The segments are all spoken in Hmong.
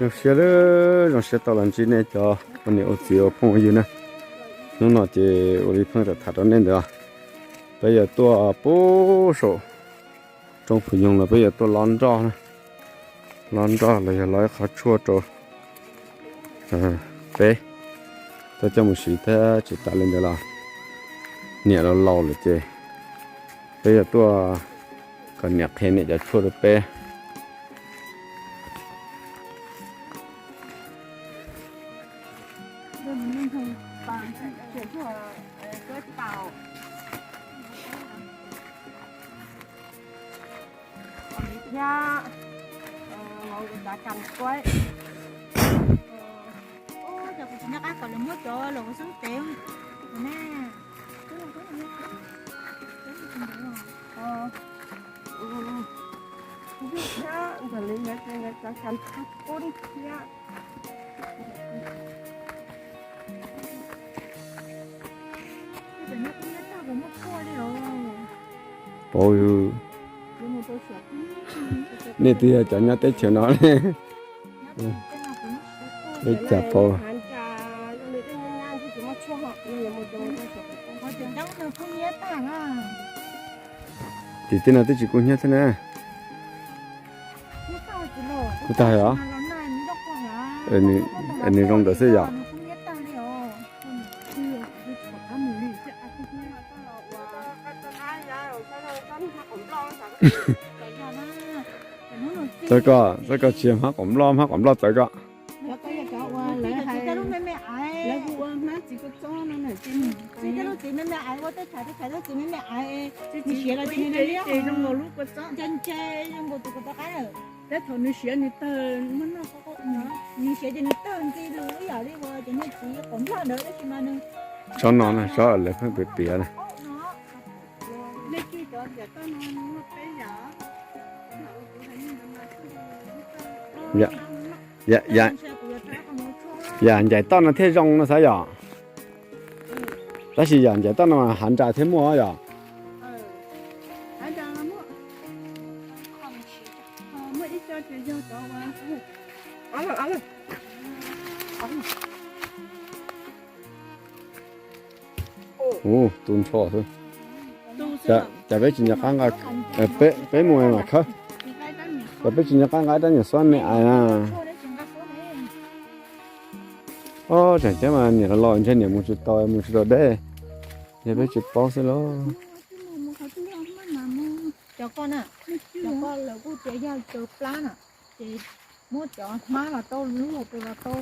Zoo siab lawm, zoo siab tau los ntsib nej cov ua niam ua txiv ua phooj ua ywg na. Hnub no ces ua li pheej tham rau nej ntawd, peb yuav tuaj pub saum roob Phu Nyoog los peb yuav tuaj lov nroj na. Lov nroj los yog lov ib qho tshuaj rau peb tuaj coj mus siv thiab. Tsis tas li ntawd los niam los laus lawm ces peb yuav tuaj kom niam qhia niam cov tshuaj rau peb. Thiab, cov kuv tsis nco qab kom lawv muab cov los ua xeeb tev na. Thiab ntawm li ntawd ces nkawd cov kas kub thiab. Pauv, nej twb yog cov nyob teb chaws no li. Ib cas pauv. Tim tej no twb tsis kub hnyiab thiab na. Kub tag os. Nws zoo ntawd xwb yom. Txawv koj, txawv koj, tsis yog hmab qaum nploj, hmab qaum nploj txawv koj. Tsob no na, tsob lawv pheej piav piav na. Yam ncaim toj no thiaj zoo no xav yom. Tab sis yam ncaim toj no hav nras thiaj muaj yom. Ub, tu nrho xwb. Cas peb tsis nco qab nqa, peb mus mas khawb. Cas peb tsis nco qab nqa rab niam xuab me ais na. Ob, tseem ceeb mas niam los los ntshe niam mus tsis tau, mus tsis tau deb, yog peb tsis paub xwb lauj. Cov ko na, cov ko lawv kuj tias yog cov plab na, ces muab cov hmab los tau, lub hauv paus los tau,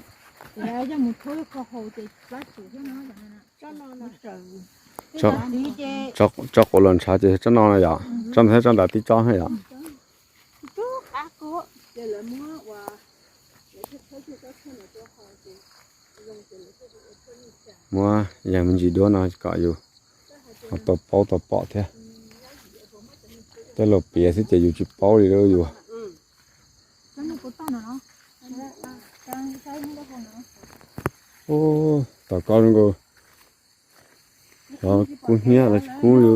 ces yog mus tshuab lub ko haus ces plab tsum thiab no. Tsob quav los ntshav ces tsob no no yom, tsob no thiab tsob nrad tib tsob thiab yom. Muab yees me ntsis duab no kom yus ho tau paub tau pom thiab. Tej laus piav xwb ces yus tsis paub li lauj yus. Ub, tom ko zoo nkaus. Xyov kub hnyiab los tsis kub li.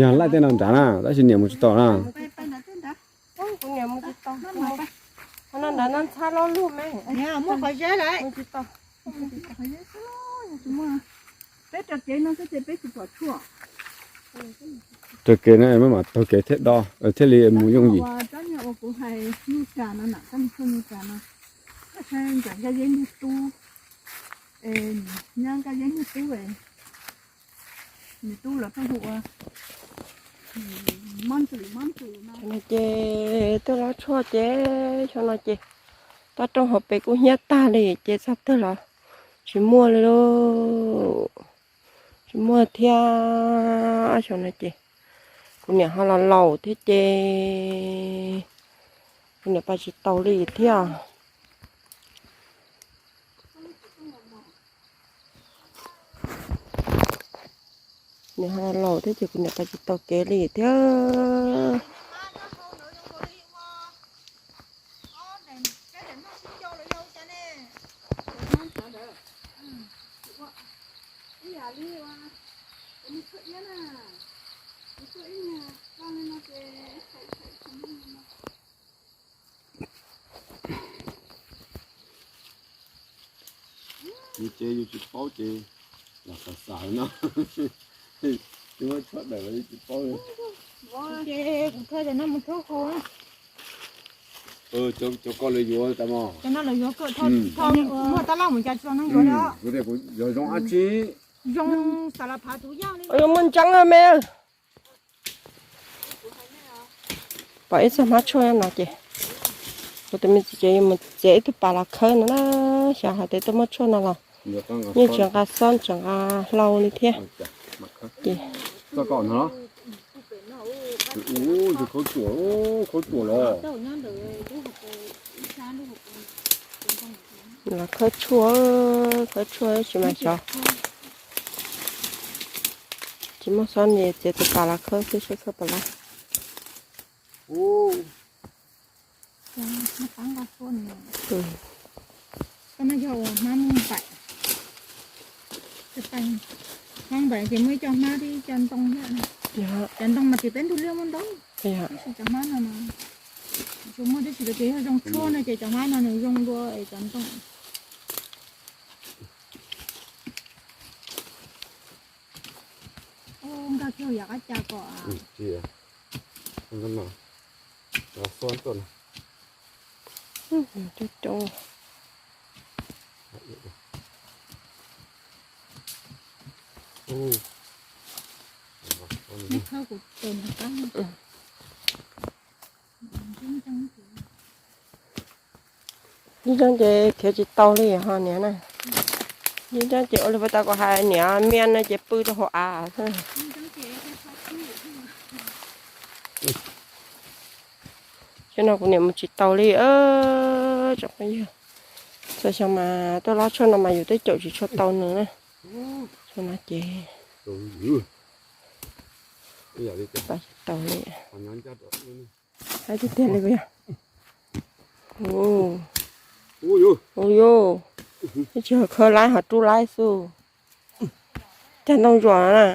Yog laij tej no nrad na, tab sis niam mus tsis tau na. Raws kev no maj mam taug kev thiaj do, thiaj li mus yooj yim. Ces tuaj lov tshuaj ces xyoo no ces toj roob hauv pes kub hnyiab tag li ces txog twg los tsis muaj li lauj. Tsis muaj thiab. Xyoo no ces kuv niam ho los laus thiab ces kuv niam pab tsis tau li thiab. Niam ho los laus thiab ces kuv niam pab tsis tau kev li thiab. Ces yus tsis paub ces los xav xav no. Tsis muaj tshuaj daws los yus tsis paub. Ces kuv khaws cov no mus tshuaj qhau. Cov ko lawv yuav tas mos. Cov no lawv yuav kawm tho, muaj tab laj mus cas tsis tau neeg yuav li. Kuv tias kuv yuav zoo dab tsi. Zoo xav las phav tus yaj li. Yuav muaj ntseeb me. Pom ib txoj hmab tshuaj no ces kuv tus me txiv ces yuav mus txiav ib tug pas los khawb no na. Xyov hais tias tuaj muaj tshuaj no los yeej tseem nqa xob tseem nqa hlau li thiab. Ces los khawb tshuaj, khawb tshuaj tsis mas xyov. Tsis muaj xob ne, txiav tus pas los khawb xwb, khawb pas los. Hmab npaim ces muaj ib co hmab thiab ib co ntoo thiab. Cov ntoo mas tias peb ntug liaj muaj ntau, tab sis cov hmab no mas tsuas muaj tib si, tias yog zoo tshuaj no ces cov hmab no nws zoo dua es cov ntoo. Nkag kiag yam qab cas kom. Ib coob ces khiav tsis tau li ho niam na. Ib coob ces ua li puas tau kom hais niam, mia no ces pw rau hauv av xwb. Xyoo no kuv niam mus tsis tau li. Tsoom phooj ywg, txhua xyoo mas tuaj lob tshuaj no mas yus twb caum tsis tshua tau nws na. Xyoo no ces tsis tau li. Hais tiag tiag li puas yog? Ua yus, ib tsis khawb laib ho rub laib xwb. Cag ntoo zuam no na.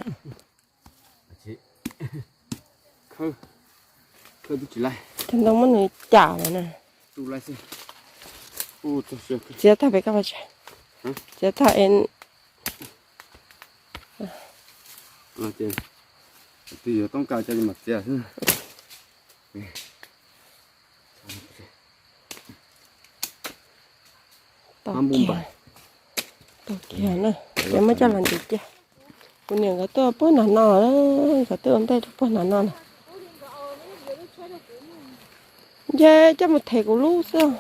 Cag ntoo muab nws cam lawm na. Txiav tag pem koj pais tsev. Txiav tag es twb yuav toob kas coj li mas txiav xwb. Tau kiag, tau kiag na, ces muab coj los ntim cia. Kuv niam nkawd tuaj puag nram no, nkawd twb ua ntej rau puag nram no na. Nce coj mus them kuv lub xwb.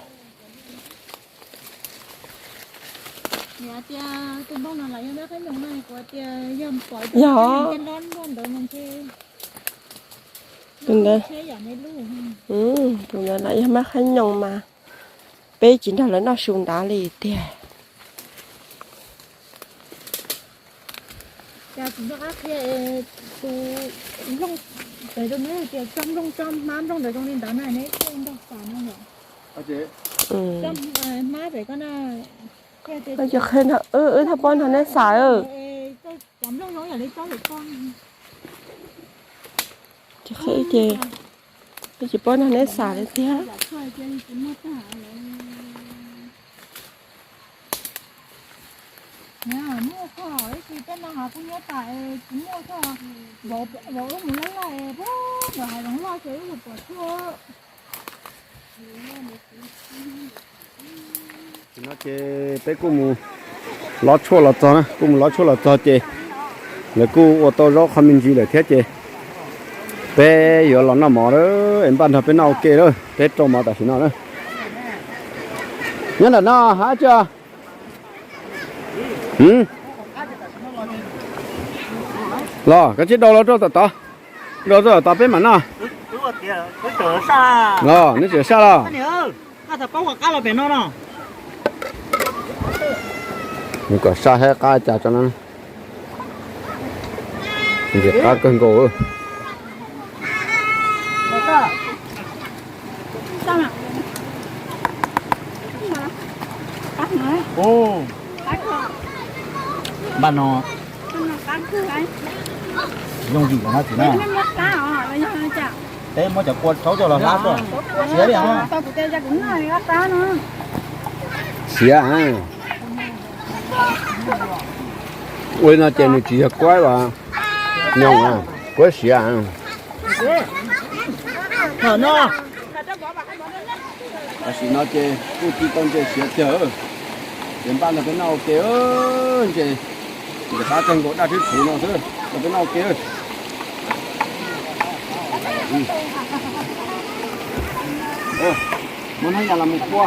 Yog, tus ntawd, tus ntawd lam yog hmab qhaib nyoos mas peb tsis nrog lawv noj su nrad li tiag. Tus nplooj, tus nplooj, hmab nplooj ntawd zoo li ntawd na, neb thiaj nrog xav no yom. Ces qhia, wb thiaj paub nrog neb xav. Ces qhia ces wb tsis paub nrog neb xav li thiab. Muaj koj ib tsis tej no hov kuj nyob tas, tsis muaj koj, vauv wb mus laj laj, puag ntawm hav zoov loj ces wb yuav pom tshuaj. Tam sim no ces peb kuj mus lob tshuaj los txog na, kuj mus lob tshuaj los txog ces lawv kuj ua tau zaub qho me ntsis lawm thiab ces peb yuav los noj mov lawm, es npaj nrog peb noj ua ke lawm, peb rau mov tam sim no na. Nyob nram no hab tsi. Los koj tsis rau los rau tom tod, rau rau tom tod peb mam noj. Los neb tseem saj los? Nws kom saj hab qab cas tso na. Ntxim qab kawg nkaus. Npaj no zoo yim no txiv na. Peb muab cov kua tsaub coj los hlab tuaj. Siav li os. Siav. Ua li no ces nws tsis yog kuaib los nyoos, kuaib siav. Tam sim no ces kuj ci tau ntses siav tiag, ces npaj nrog peb noj ua ke. Ntses, ntses qab kawg nkaus, daj rhwb txhuv no xwb, nrog peb noj ua ke. Muab hnab yas los mus kua.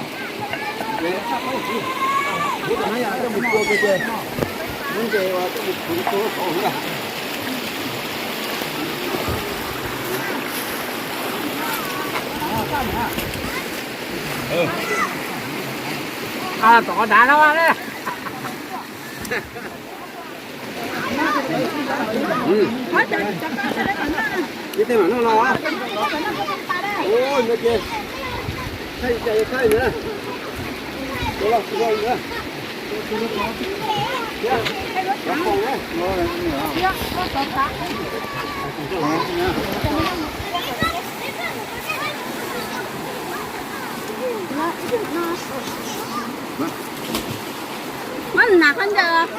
Muab cov hnab yas coj mus kua kiag ces muab ntses coj mus khuv rau saud na. Tom dav no. Ib teg mam noj no. Ua no ces thaij, thaij, thaij na. Muab nas qhov ncauj.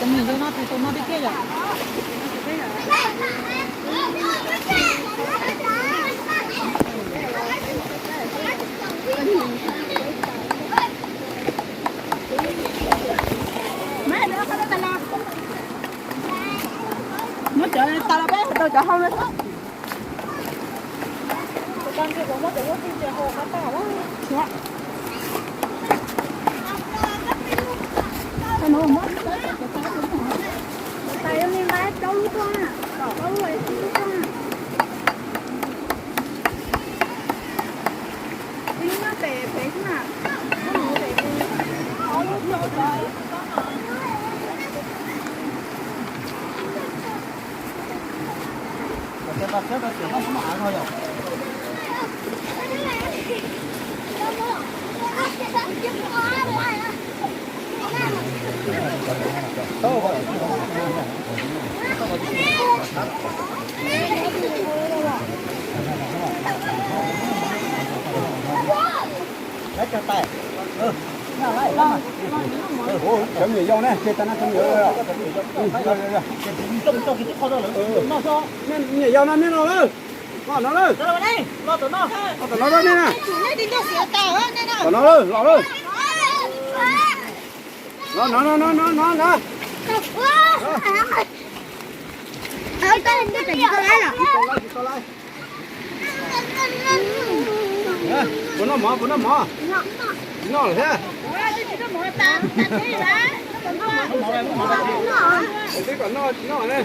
Cov niam yau no tus tus no tiag tiag yom. Muab cov tas los peb tau cov hau no. Cov niam yau na, ces tas no cov niam yau. Niam yau no nej no lawm. Los no lawm. Los tom no lawm nej na. Tom no lawm, los lawm. Los no no no no no no. Puas noj mov, puas noj mov? Tsis noj lawm thiab. Twb kom noj tsis noj ne.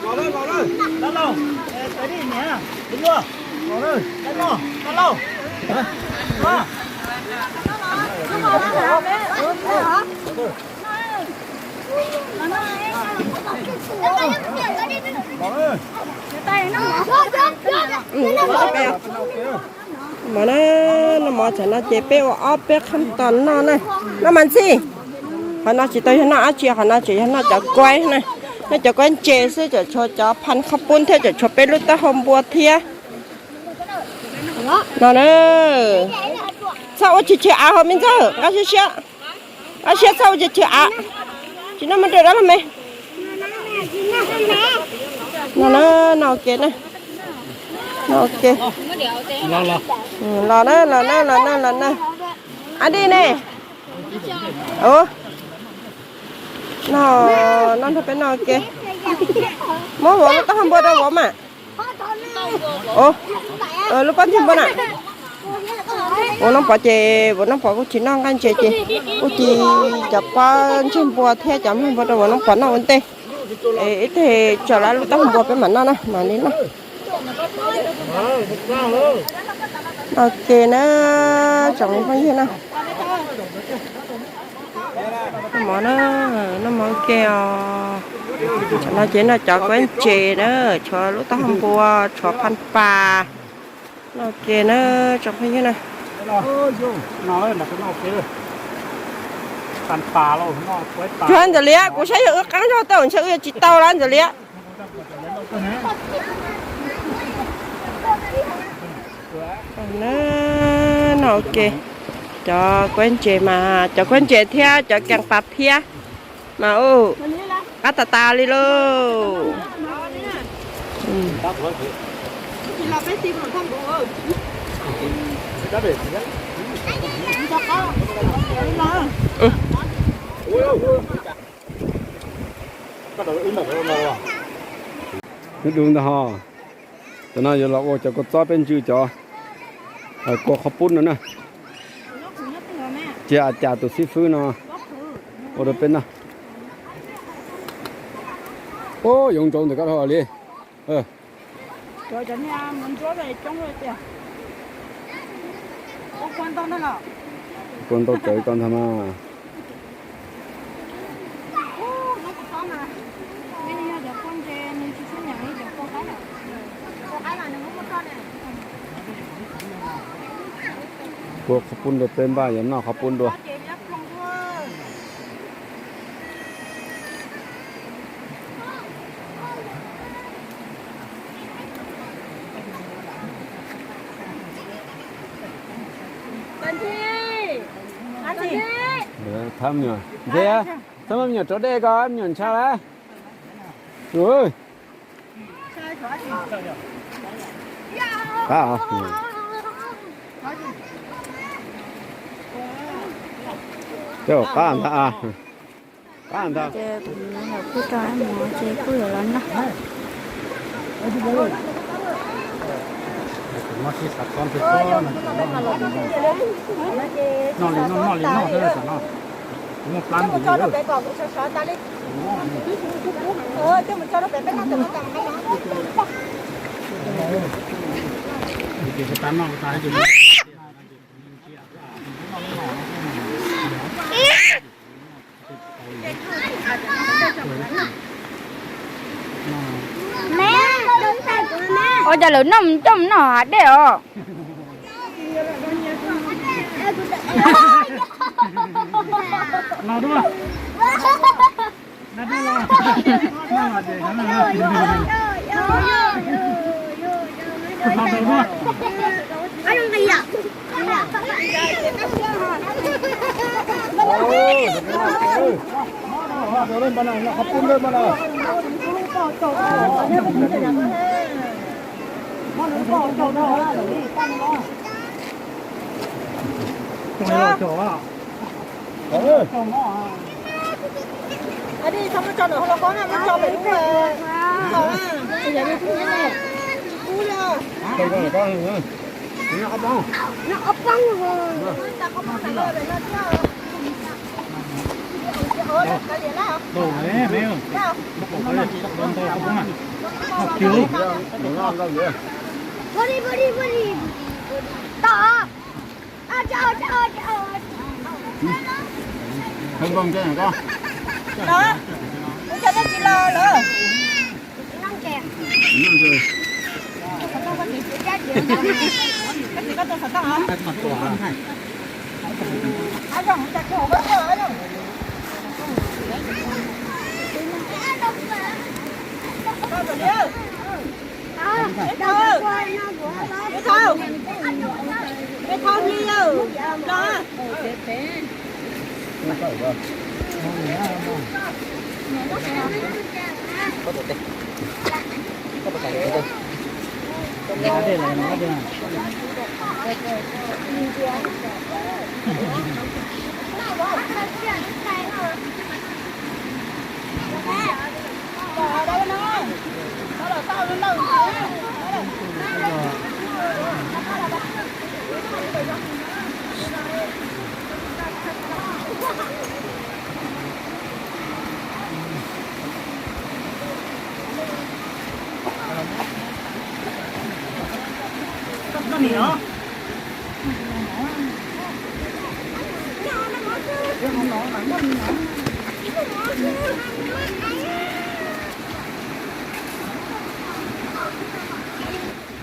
Los lawm, los lawm. Mov na, noj mov tsam no ces peb ua ob peb qhab tos noj na. Noj mas ntxhi. Qhov no tsis tau yog noj dab tsi, qhov no tseem yog noj cov kuaib na. Noj cov kuaib ntses xwb, tseem tshuav cov phaj qhob pub thiab tseem tshuav peb lub taub hau npua thiab. No na. Txhob ua chwv chwv av hos me ntxawg, nqa siab siab. Nqa siab txhob ua chwv chwv av. Tsis noj muaj rau dab los me. No na, no ua ke na. No ua ke. Los na, los na, los na, los na. Ab di ne. Ua no, no nrog peb noj ua ke. Muab vauv lub taub hau npua rau vauv mas. Lub pob ntseg npua na. Vauv Noob Pov ces vauv Noob Pov kuj tsis noj nqaij ntses ces kuj ci cov pob ntseg npua thiab cov nplooj npua rau vauv Noob Pov noj ua ntej. Ib teg tso lawv lub taub hau npua peb mam noj na, mam li noj. Ok na, tsoom phooj ywg na. Noj mov na, noj mov ua ke os. Tam no ces noj cov kuaib ntses na, tshuav lub taub hau npua, tshuav phaj pas. Noj ua ke na, tsoom phooj ywg na. Tsuag ntxawm liab, kuv saib yog wb qaab zog tau ntshe wb yuav tsis tau lawm ntxawm liab. No, cov kuab ntses mas, cov kuab ntses thiab cov kees pas phiab mas ua qab tas tas li lauj. Hnub dub ntag ho. Cov no yuav los ua cov kua txob peb ntsw cov kua qhov pub no na. Cia cas tus xib fwb no ua rau peb noj. Ub, yoov ntsaus ntawm koj dhau li. Kua ntau tsawv koj ntag mas. Kua qhov pub dua, peb npaj yuav noj qhov pub dua. Ntxhe, txhob muab me nyuam rau dej ko, me nyuam ntshaw lawm. Qab ntag, qab ntag. Ces kuv nyuam yaus kuj rau ib mus ces kuj yuav los noj. Noj li noj, noj li noj xwb tam no. Kuv muaj plab ntxiv li. Ua cas lawv noj mus coj mus noj hav dej os?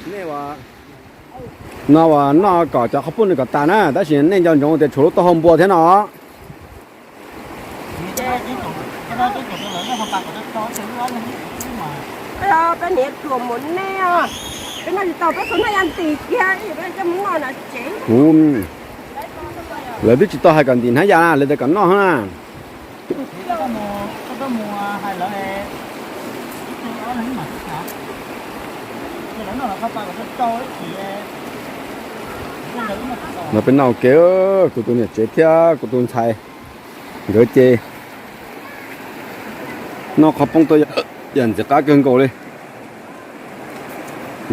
Nej ua, no uas noj kom cov qhov pub nws kom tas na, tab sis nej nco ntsoov tias tshuav lub taub hau npua thiab no. Peb niam tuag mus nej os, peb noj tsis tau, peb tus noj ya ntim kiag, peb coj mus noj na tsev. Kuv, lawv twb tsis tau hais kom ntim hnab ya na, lawv tias kom noj na. Los peb noj ua ke, kuv tus niam tsev thiab kuv tus ntxhais nkawd ces noj qhov poob tau yam ntxim qab kawg nkaus li.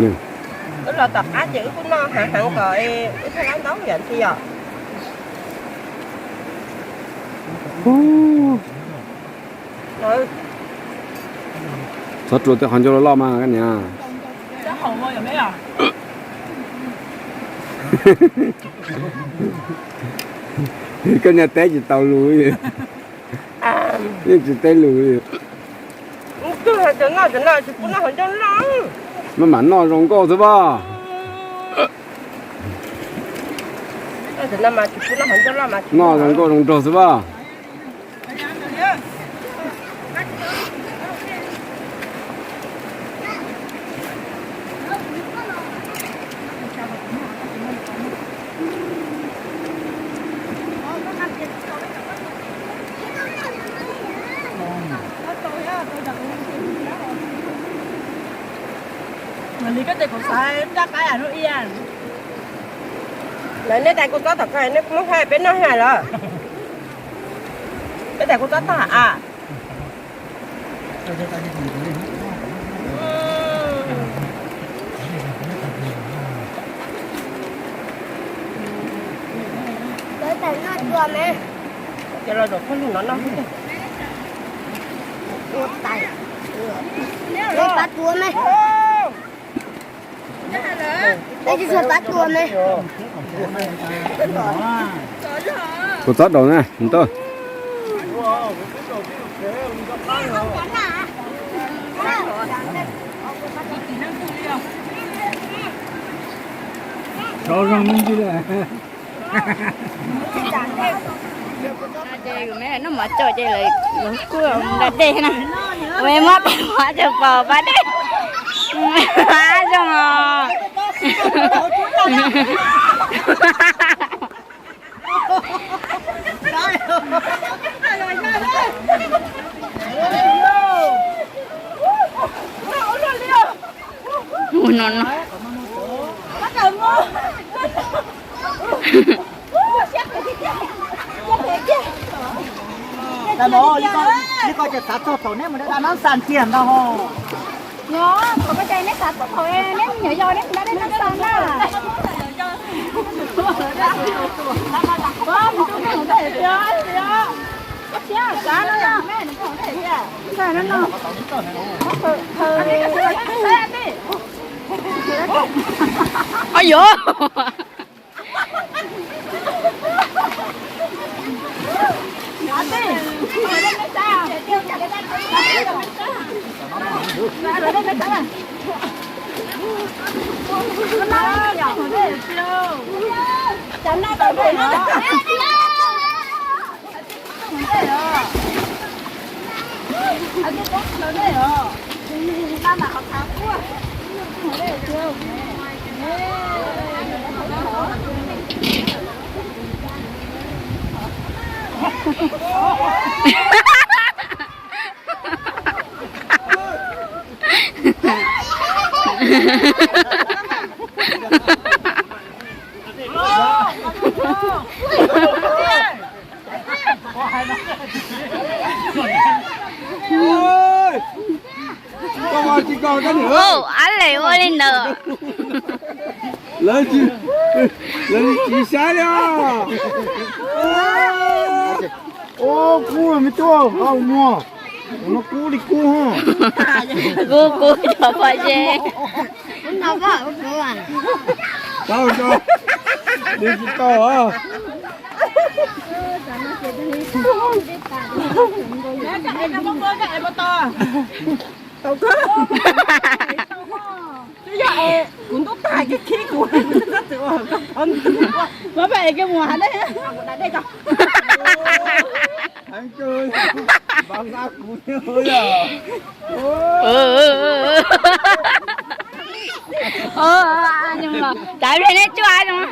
Wb los tom qab ces wb kuj noj heev heev kom wb thiaj lab ntaub yam ntxhi yom. Txhob rua tej qhov ncauj loj loj mas koj niam. Koj niam teb tsis tau lus li. Yeej tsis teb lus li. Maj mam noj zoo nkauj xwb pob. Noj zoo nkauj zoo nraug xwb pob. Li koj tes kuv xav nraj qaib a lub ia. Lawv nej tais kuv txob tom kawg nej muab hais peb noj hais los. Peb tais kuv txob tag a. Ces los zaum koj lug no noj. Ua tais, pab tua me. Peb tsis tshua pab tua me. Kuv txob daus na, ntau. Sov zoo me ntsis lawm. Ces kuv me noj mov tso ces lawv kuj nqa dej na. Kuv me muab pab mov tso pos pab dej. Zoo os. Ua no no. Ib ko ces xav txog thaum neb mus da nab xas tiag ntag ho. Thaum ko ces neb xav txog thaum neb me nyuam yaus neb mus da nab xas na. Ua yuav. Ab le ua li ntawd. Lawv tsis saib li os. Ua kub me tub, muag no kub li kub. Kub kub cov pob zeb. Tau, di tsis tau. Kuv ntub tag kiag khib kuv, kuv txhob txwm ua koj pov ntug. Muab pab es kiag mus hav dej. Heev kawg. Ua, cas neb tsuaj zoo.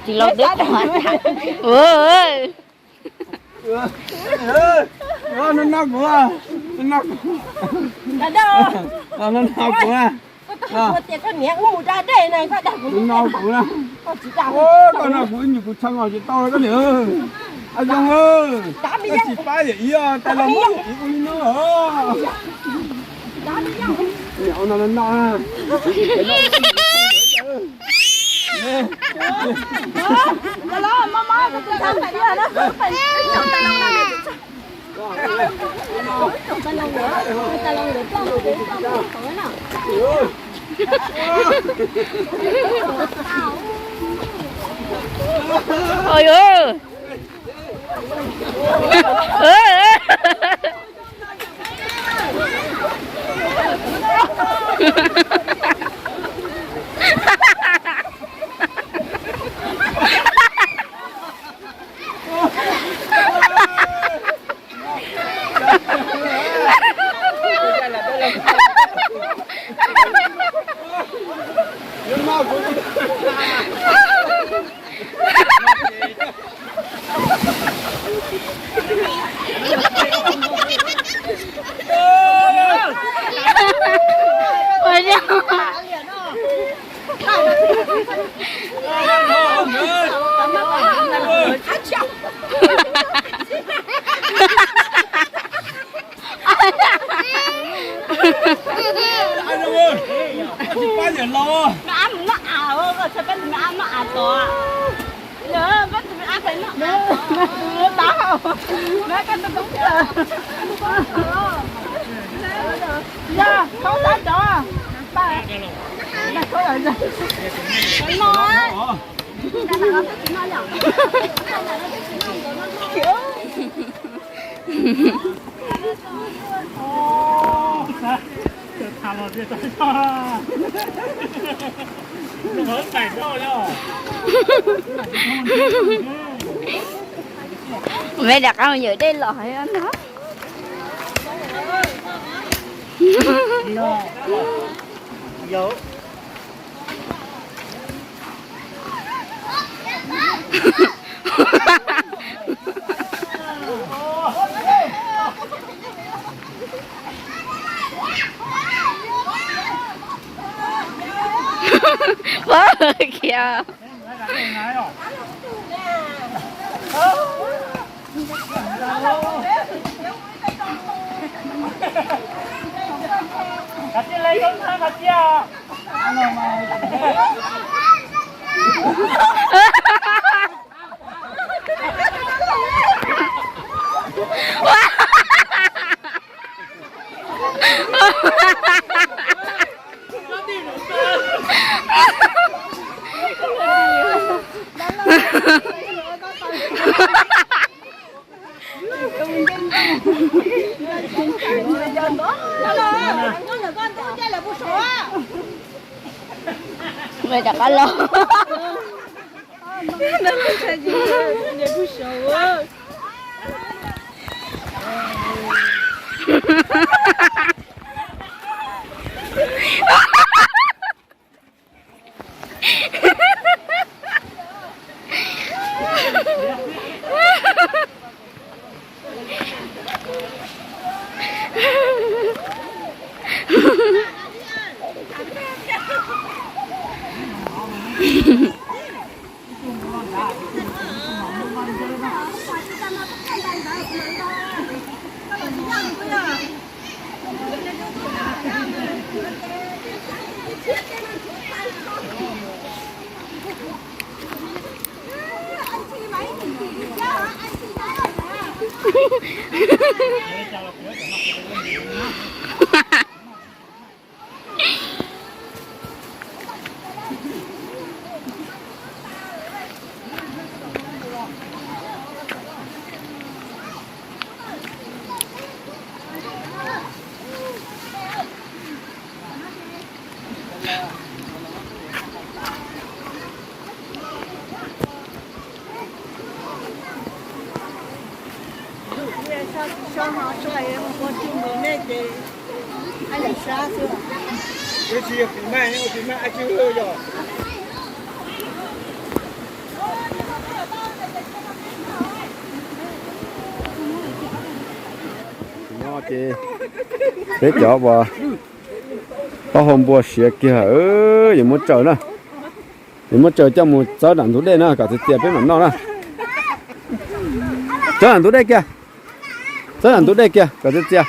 Tsis los twb qhov. No no kuv, no no kuv, no kuv, koj no kuv ib nyuag kuv tshee os tsis tau koj niam. Zoo, koj tsis pab yawm ib os, tas los muab yawm ib ua li no os. Niam ua no no no. Ôi ôi. Mej rov qab mus yawm dej los no. Pab kiag. Mej rov qab los. Ces peb cov uas taub hau npua siav kiag, yuav muab tsaws na. Yuav muab tsaws coj mus txawb nram ntug dej na kom txias txias peb mam noj na. Txawb nram ntug dej kiag. Txawb nram ntug dej kiag kom txias txias.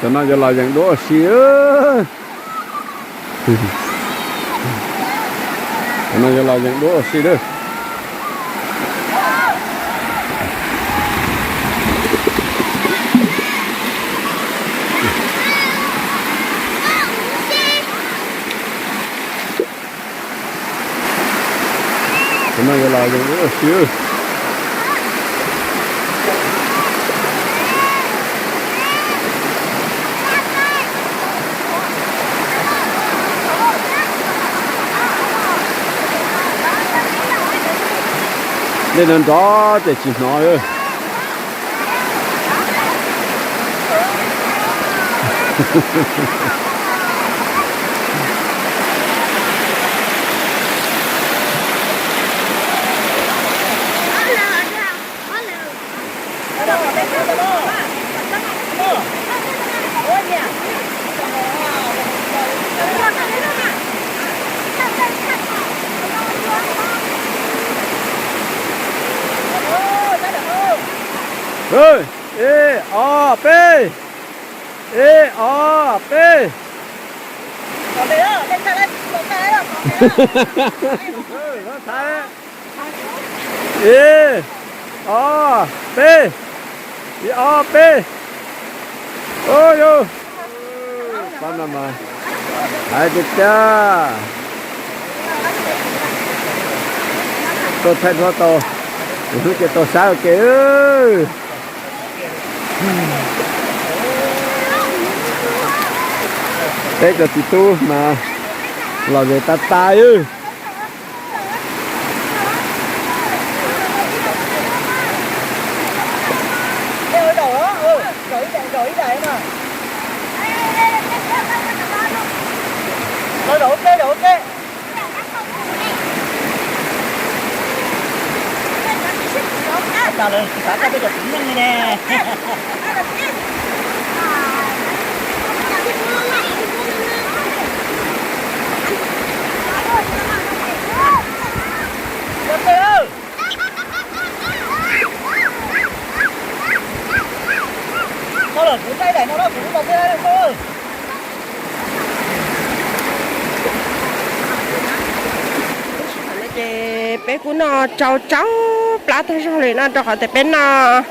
Cov no yuav los yees duab ua si. Cov no yuav los yees duab ua si lawm. Cov no yuav los yees duab ua si. Dej no nrov ces tsis hnov. Ib, ob, peb. Ib, ob, peb. Ib, ob, peb. Ib, ob, peb. Ub yus, pab no mas hais tiag tiag. Tuaj thaij duab tau, hnub ces tau sab ua ke. Peb cov txiv tub mas lom zem tas tas. Ces peb kuj noj tsau tsau plab tag zog li no rau qhov tias peb noj,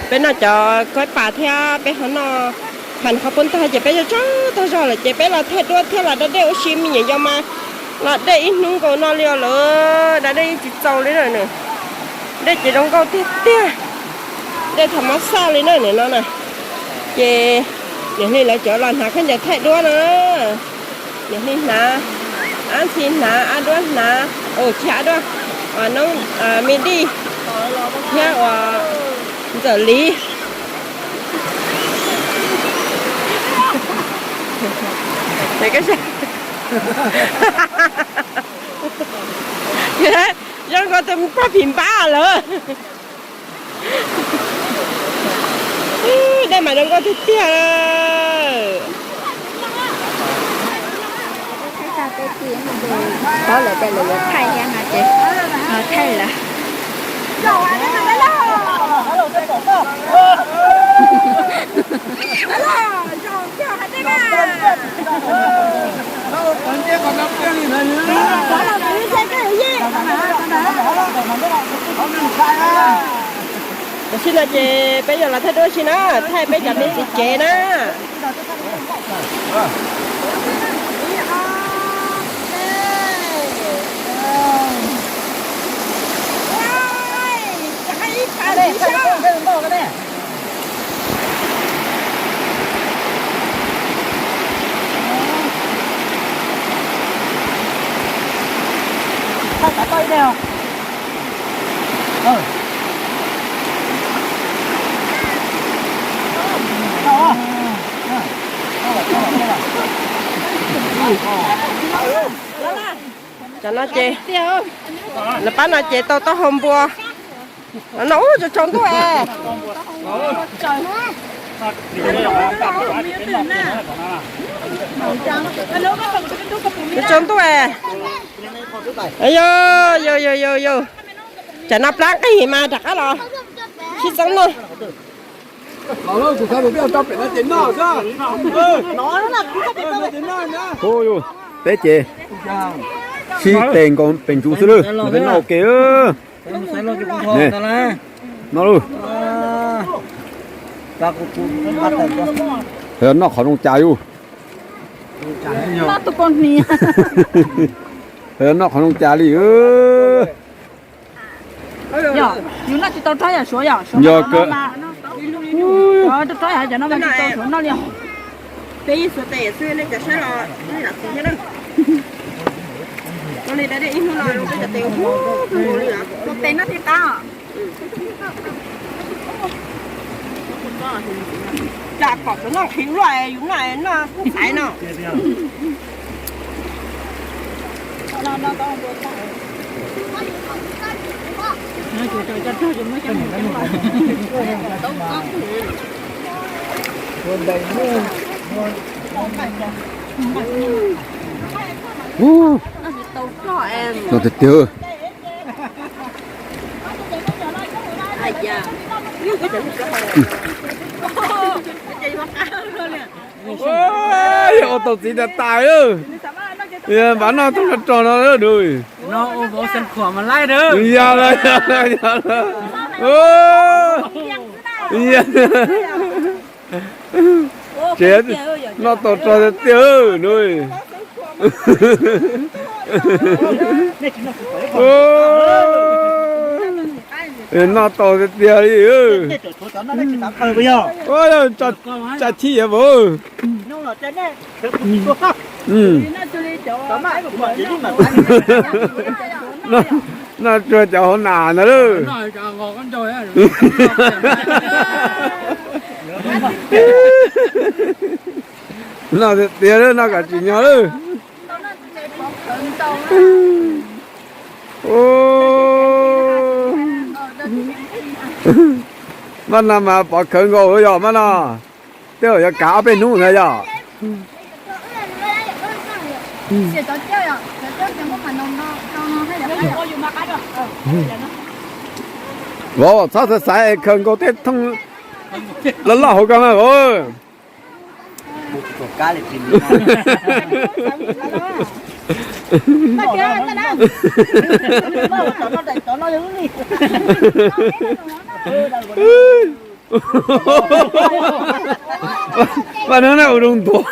peb noj cov kaub pas thiab peb ho noj phas qhov pub ntag ces peb yuav tsau tag zog lawm ces peb los thaij duab thiab los da dej ua si me nyuam yaus mas los dej ib hnub nkaus no li os lawm, da dej yeej tsis txaus li na. Dej ces zoo nkauj tiag tiag, dej thaum mob xaj li na nim no na. Ces niam Hli lawv cov los hnav khaub ncaws thaij duab no. Niam Hli hnav, Ab Ntxhi hnav, Ab Duab hnav, tsis Ab Duab, Noob, Me Dij thiab uas Ntxawm Liv. Zoo nkaus tus pog phim npab lawm. Dej mas zoo nkauj tiag tiag. Paub lawm tias lawv yuav thaij thiab no ces thaij lawm. Tam sim no ces peb yuav los thaij duab si na, thaij peb cov me ntxhais tsev na. Cov no ces, lawv pab no ces tau taub hau npua. No ub, tsaus tsaus ntuj es. Tsaus tsaus ntuj es. Yog, yog, yog, yog, yog. Tsam no plab nqig mas rov qab los sib txeeb no. Peb ces sib tes nkaus pem ntsuv xwb lawm, noj ua ke. No lawm. Noj qhov zoo cas yus. Noj qhov zoo cas li. Yog, yus noj tsis tau rab yam suav yom, suav yog no mas, rab yam cov no mas tsis tau suav noj li. Peb yeej xuav tes xwb, nej cov saib los nej lam xis thiab na. Ua li ib hnub no peb cov tes hu nkaus li os. Tus tes noj thiaj qab. Cas kom cov noj qhiv luaj, yus noj noj kub xaiv no. Ub, no tiag tiag. Yog ua tau txiv tas tas lawm. Yog npam noj tau rog rog no lawm. Yog lawm, yog lawm, yog lawm. Tsev noj tau rog tiag tiag no. Noj tau tiag tiag li. Tsa chib yam vauv. Noj tsuag cov hauv nas ntag lauj. Noj tiag tiag lawm, noj kom tsim nyog lawm. Maj no mas pov khawv nkaus yog maj no. Tej zaum yuav kav ob peb hnub ntag yog. Vauv txhob xav xaiv es khaws nkaus tej thooj loj loj hauv ko mas vauv. Vaj no na ua zoo ntuav.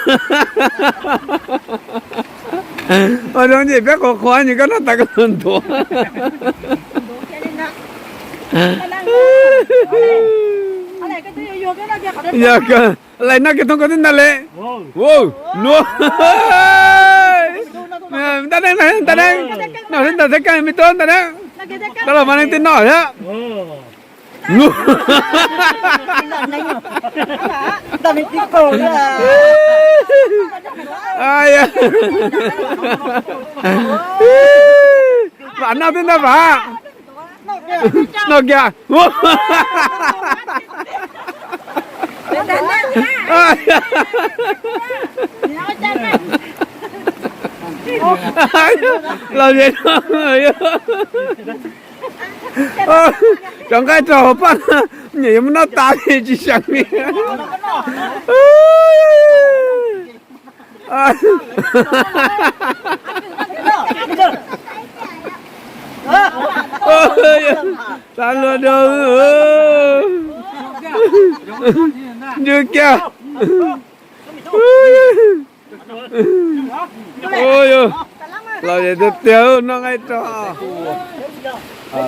Vaj no nce peb qhuav qhuav nce koj noj tas koj ntuav. Yog kawg, lais noj kiag thooj koj twb ntag le. Wow, nuav. Ntaj neeb, ntaj neeb, noj xwb ntag thiab koj me tub ntaj neeb. Tab los mas neeg twb noj thiab. Vam noj twb ntag vam. Noj kiag. Los ze no. Cov nqaij rau hauv paj, nyem yuav muab noj tas li tsis seev li. Xav luag rau ntsw kiag. Ua yog, los yog tiag tiag noj nqaij rau. Tuaj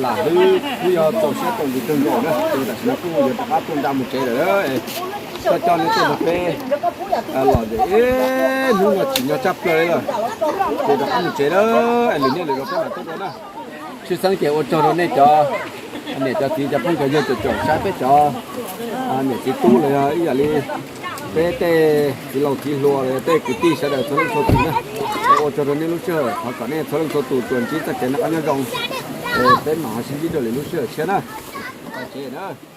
lam wb, wb yog txaus siab txaus ntsws kawg nkaus na, ces tam sim no kuj yuav rov qab tuaj nra mus tsev lawm. Coj coj nej tuaj nrog peb los ces hnub no tsim nyog tshaj plaws li lawm. Ces rov qab mus tsev na, lwm niaj lwm zaus peb mam tuaj dua na. Tshwj xeeb ces ua tsaug rau nej cov niam cov txiv cov phooj cov ywg caum caum saib peb cov niam txiv tub los yog ib yam li peb tej txiv laus txiv hluas los yog tej kwv tij sawv daws txhua leej txhua tus na. Ua tsaug rau nej lub sij hawm, thov kom nej txhua leej txhua tus tsuas ntsib txoj kev noj qab nyob zoo, peb mam ho sib ntsib dua lwm lub sij hawm tshiab na. Tsev na.